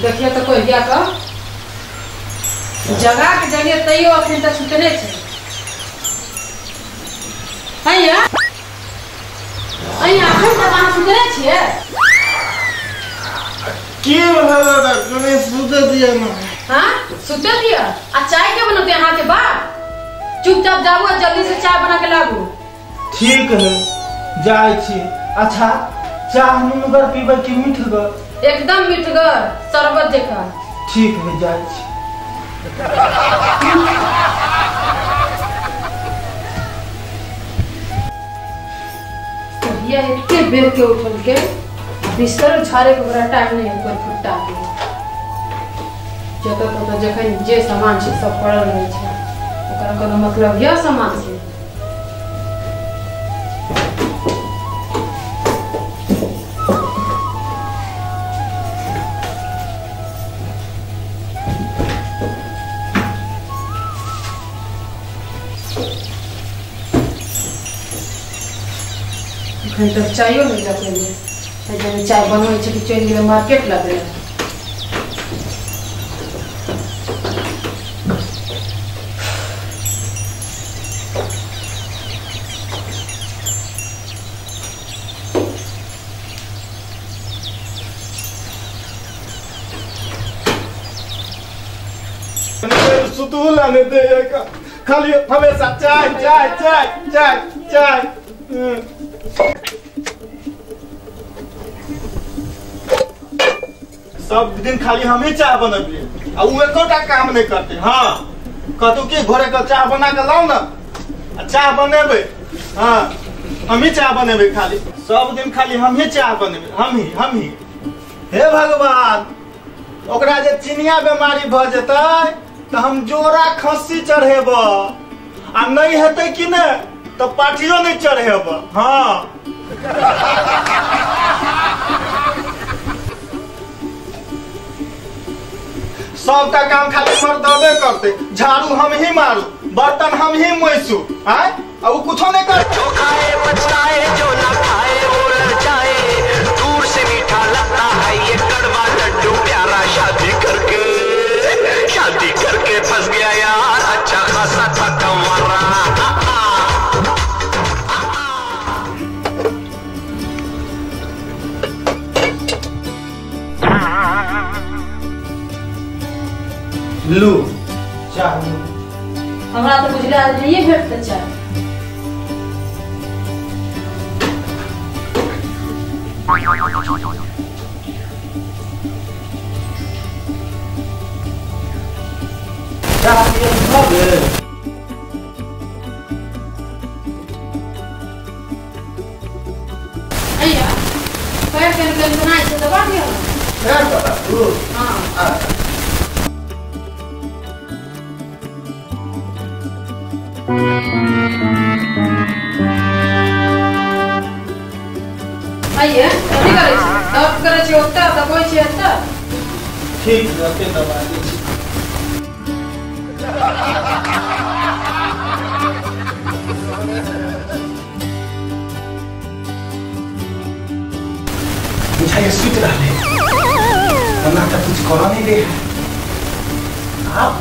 देखिए तो कोई गया का जगा के देलिए तैयो अखन तक सुतने छै। हैया अइया अखन तक अहाँ सुतने छियै? की भेल कनी सुते दिअ ना। हां सुते दिअ? आ चाय के बनते अहाँ के बाप? चुपचाप जाबू आ जल्दी से चाय बना के लाबू। ठीक है जाय छी। अच्छा चाय नुनगर पीबै कि मीठगर? एकदम मीठगर शरबत जकाँ। ठीक है जाय छी। भैया एते बेर के उठल के बिस्तर झाड़े के ओकरा टाइम नहीं ओकर फुट्टा के जतऽ ततऽ जखन जे सामान छै सब पड़ल रहै छै, ओकरा कोनो मतलब यऽ सामान से? अखन तक चायो नहीं लगेलियै, चाय बनबै छै कि चलि गेलै मार्केट लगलै। सुतूला नहीं दे खाली हमेशा चाय चाय चाय चाय चाय। सब दिन खाली हम ही चाय बनबियै आ उ एकोटा काम नहीं करते। हाँ कतौ की घोरे के चाय बना के लाओ ना आ चाय बनेबै। हाँ हम ही चाय बनेबै, खाली सब दिन खाली हम ही चाय बनेबै, हम ही। हे भगवान ओकरा जे चिनिया बीमारी भ जेतै तो हम जोड़ा खस्सी चढ़ेब आ नहीं हेतै कि ने तो पाठियो नहीं चढ़ेब। हाँ सबटा काम खाली मर्दबे करते, झाड़ू हम ही मारू, बर्तन हम ही मोसू, आय आ उ कुछो नहीं कर। जो खाए पछताए, जो ना खाए वो ललचाए, दूर से मीठा लगता है ये कड़वा लड्डू प्यारा। शादी करके फंस गया यार, अच्छा खासा था कंवारा। लू चाय हमरा तो बुझला नहीं भेटते चाय। चाय भऽ गेल? अइया पैर के बनाइ छै दबा दियौ। पैर दबा दू? हां। आइए कथी करै छी? दर्द करै छी ओतऽ दबै छी एतऽ। ठीक रहते दबा दै छी। बुझाइए सुति रहले ओना तऽ कुछ करऽ नहीं दे है। आप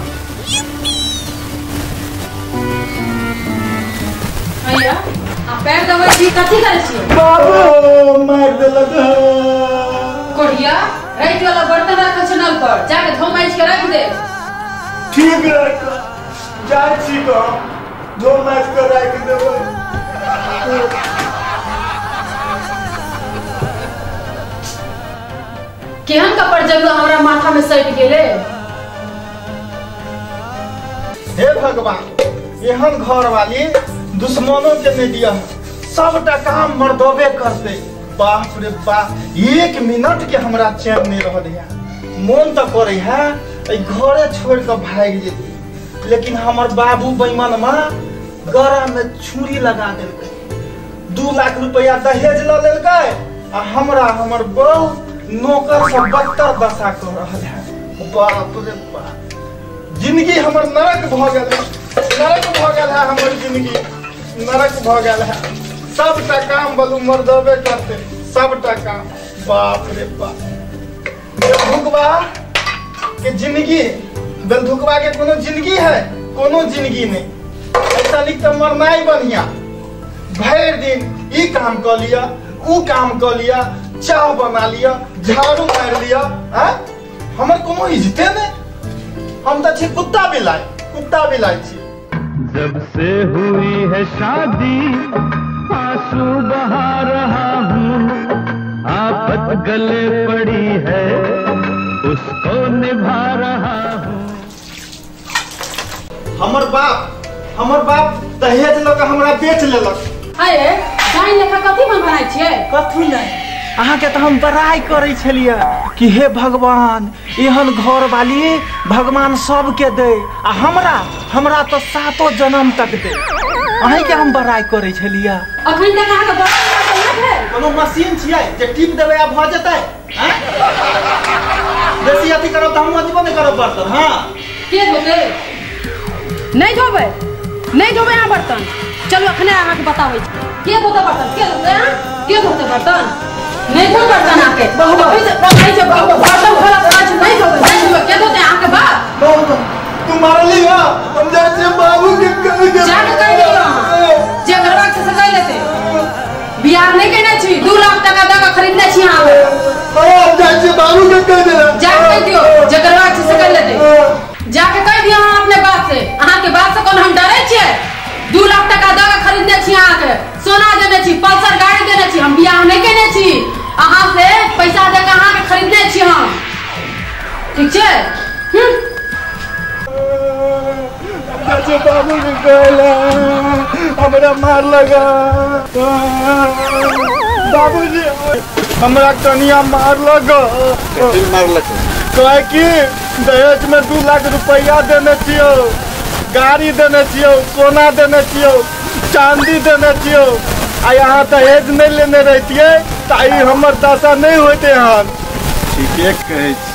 आइया आ पैर दबै छी कथी करै छी? बाबू मारि देलक। कोढ़िया राति वाला बर्तन राखल छै नल पर, जाके धो माजि के राखि दे। ठीक है जाइ छी कऽ धो माजि के राखि देबै। केहन कपड़ जरुआ हमरा माथा में सटि गेलै। हे भगवान एहन घर वाली दुश्मनों के नहीं दिया, सबटा काम मर्दबे करते। बाप रे बाप एक मिनट के हमरा चैन नहीं रहल है। मन तो करे है घरे छोड़ के भागि जेती, लेकिन हमर बाबू बेईमानमा गरा में छुरी लगा देलकै। 2 लाख रुपया दहेज ल लेलकै आ हमरा हमर बहू नौकर से बदतर दशा कर रहल है। बाप रे बाप जिंदगी हमर नरक भ गेल, नरक भ गेल है हमर जिंदगी, नरक भ गेल है। सबटा काम बलू मर्दबे करते, सबटा काम। बाप रे बाप भुकबा के जिंदगी बेलधुकवा के कोनो जिंदगी है कोनो जिंदगी नहीं ऐसा निक तो मरना ही बढ़िया। भर दिन ई काम कर लिया ऊ काम कर लिया चाव बना लिया झाड़ू मार लिया हमर कोनो इज्जते नहीं। हम तो छी कुत्ता बिलाई छी। जब से हुई है शादी आंसू बहा रहा हूँ आफत गले पड़ी है उसको निभा रहा हूँ। हमर बाप दहेज लऽ कऽ हमरा बेच लेलक। अरे दाइन लेखा कथी बनबै छियै? कथी नहि अहाँके तऽ हम बड़ाइ करै छलियै कि हे भगवान एहन घर वाली भगवान सबके दे आ हमरा हमरा तऽ सातो जन्म तक दे। अहींके हम बड़ाइ करै छलियै। अखन तक अहाँके बड़ाइ नहि भेल? कोनो मशीन छियै जे टिप देबै आ भऽ जेतै? बेसी अथी करब तऽ हम अथीबो नहि करब बर्तन। हाँ के धोतै? नहि धोबै नहि धोबै अहाँ बर्तन। चलू अखने अहाँके बताबै छी के धोतै बर्तन के धोतै के धोतै बर्तन। नहीं धो बर्तन आके बर्तन खोला नहीं धोबै नहीं धोबै के धोतै अहाँके बाप? तू मारली हो हम जाइ छियै बाबू के कहि के जाके कहि दियौ अहाँ जे करबाक छै से कहि लेतै। बियाह नहि केने छी 2 लाख टका दऽ कऽ खरीदने छी अहाँ। हम जाइ छियै बाबू के कहि देबै जाके कहि दियौ जे करबाक छै से कहि लेतै। जाके कहि दियौ अहाँ अपने बाप से। अहाँके बाप से कोन हम डरै छियै? 2 लाख टका दऽ कऽ खरीदने छी अहाँके सोना देने छी पल्सर गाड़ी देने छी। हम बियाह नहि केने छी अहाँ से पैसा दऽ कऽ अहाँके खरीदने छी हम। ठीक छै? बाबू के कहला हमरा मार लगा बाबूजी हमरा कनिया मार लगा। मारलक? कहे कि दहेज में 2 लाख रुपया देने छियौ गाड़ी देने छियौ सोना देने छियौ चांदी देने छियौ आ यहाँ दहेज नहीं लेने रहतियै तऽ हमर दशा नहीं होते हन। ठीके कहै छी।